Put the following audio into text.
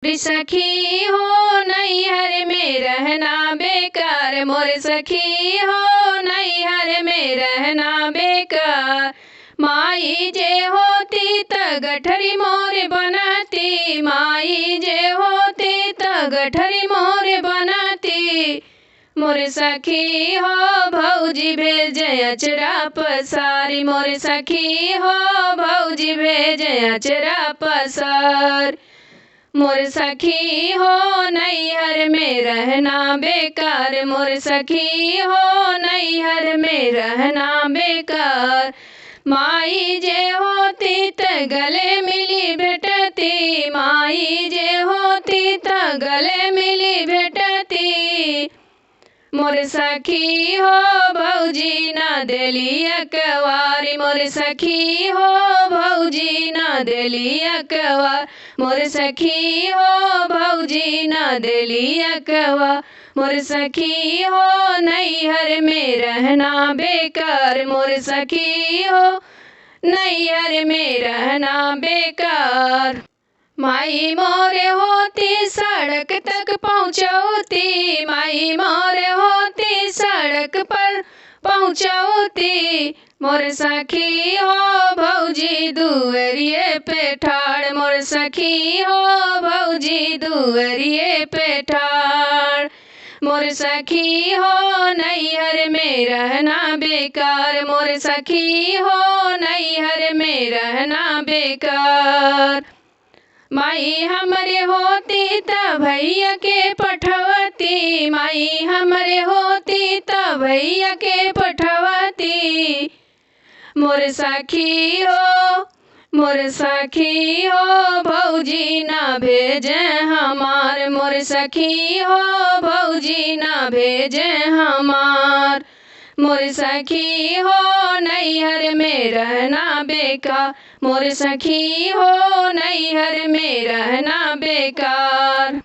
सखी हो नैहर में रहना बेकार, मोर सखी हो नैहर में रहना बेकार। माई जे होती त गठरी मोर बनाती, माई जे होती त गठरी मोर बनाती। मोर सखी हो भौजी भेजे अचरा पसारी, मोर सखी हो भौजी भेजे अचरा पसार। मोर सखी हो नैहर में रहना बेकार, मोर सखी हो नैहर में रहना बेकार। माई जे होती त गले मिली भेटती, माई जे होती त गले मिली भेटती। मोर सखी हो भौजी ना देली अकवारी, मोर सखी हो भौजी ना देली अकवार। मोर सखी हो भौजी ना देली अकवार, मोर सखी हो नैहर में रहना बेकार, मोर सखी हो नैहर में रहना बेकार। माई मोरे होती सड़क तक पहुँचौती, माई मोरे होती सड़क पर पहुँचौती। मोर सखी हो भौजी दुअरिए पे ठाड़, मोर सखी हो भौजी दुअरिए पे ठाड़। मोर सखी हो नैहर में रहना बेकार, मोर सखी हो नैहर में रहना बेकार। माई हमरे होती त भैया के पठवती, माई हमरे होती त भैया के पठवती। मोर सखी हो, मोर सखी हो भौजी ना भेजे हमार, मोर सखी हो भौजी ना भेजे हमार। मोर सखी हो नैहर में रहना बेकार, मोर सखी हो नैहर में रहना बेकार।